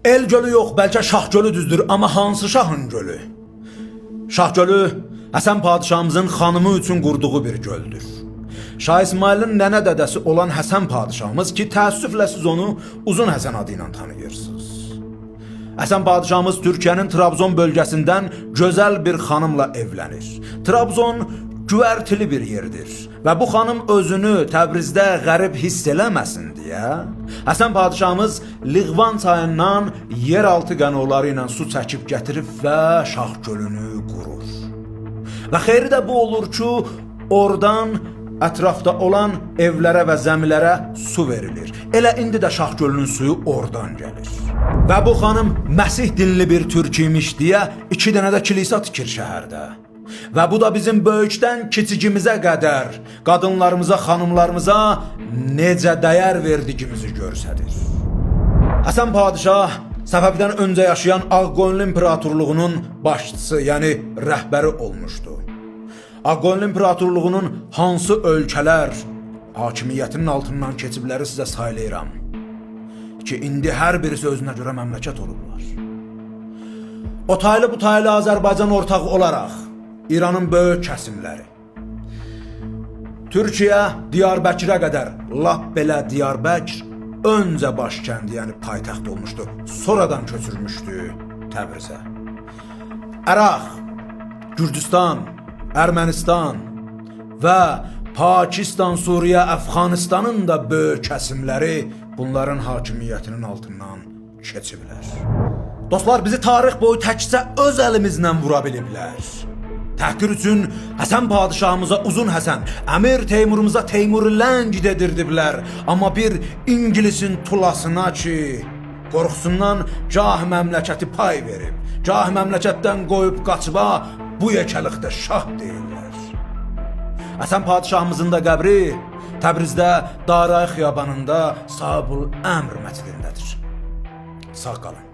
El gölü yox, bəlkə Şah gölü düzdür, amma hansı şahın gölü? Şah gölü Həsən padşahımızın xanımı üçün qurduğu bir göldür. Şah İsmailin nənə dədəsi olan Həsən padşahımız ki, təəssüflə siz onu Uzun Həsən adı ilə tanıyırsınız. Həsən padşahımız Türkiyənin Trabzon bölgəsindən gözəl bir xanımla evlənir. Trabzon güvərtili bir yerdir və bu xanım özünü Təbrizdə qərib hiss eləməsin deyə Həsən padşahımız Liğvan çayından yeraltı qanolları ilə su çəkib gətirib və Şah gölünü qurur. Və xeyri də bu olur ki, oradan ətrafda olan evlərə və zəmilərə su verilir. Elə indi də Şah gölünün suyu oradan gəlir. Və bu xanım Məsih dinli bir türk imiş deyə iki dənə də kilisa tikir şəhərdə. Və bu da bizim böyükdən kiçigimizə qədər qadınlarımıza, xanımlarımıza necə dəyər verdiyimizi göstərir. Həsən padşah Səfəvidən öncə yaşayan Ağqoyunlu İmperatorluğunun başçısı, yəni rəhbəri olmuşdu. Ağqoyunlu İmperatorluğunun hansı ölkələr hakimiyyətinin altından keçibləri sizə saylayıram ki, indi hər birisi özünə görə məmləkət olublar. O taylı bu taylı Azərbaycan ortağı olaraq İranın böyük kəsimləri, Türkiyə Diyarbəkirə qədər, lap belə Diyarbəkir öncə başkəndi, yəni paytaxt olmuşdu. Sonradan köçürmüşdü Təbrizə. Əraq, Gürcüstan, Ermənistan və Pakistan, Suriya, Əfqanistanın da böyük kəsimləri bunların hakimiyyətinin altından keçiblər. Dostlar, bizi tarix boyu təkcə öz əlimizlə vura biliblər. Təhqir üçün Həsən padşahımıza Uzun Həsən, Əmir Teymurumuza Teymur Ləng dedirdiblər. Amma bir İngilisin tulasına ki, qorxusundan gah məmləkəti pay verib, gah məmləkətdən qoyub qaçıba bu yekəlikdə şah deyirlər. Həsən padşahımızın da qəbri Təbrizdə Daray xiyabanında Sahibul Əmr məscidindədir. Sağ qalın.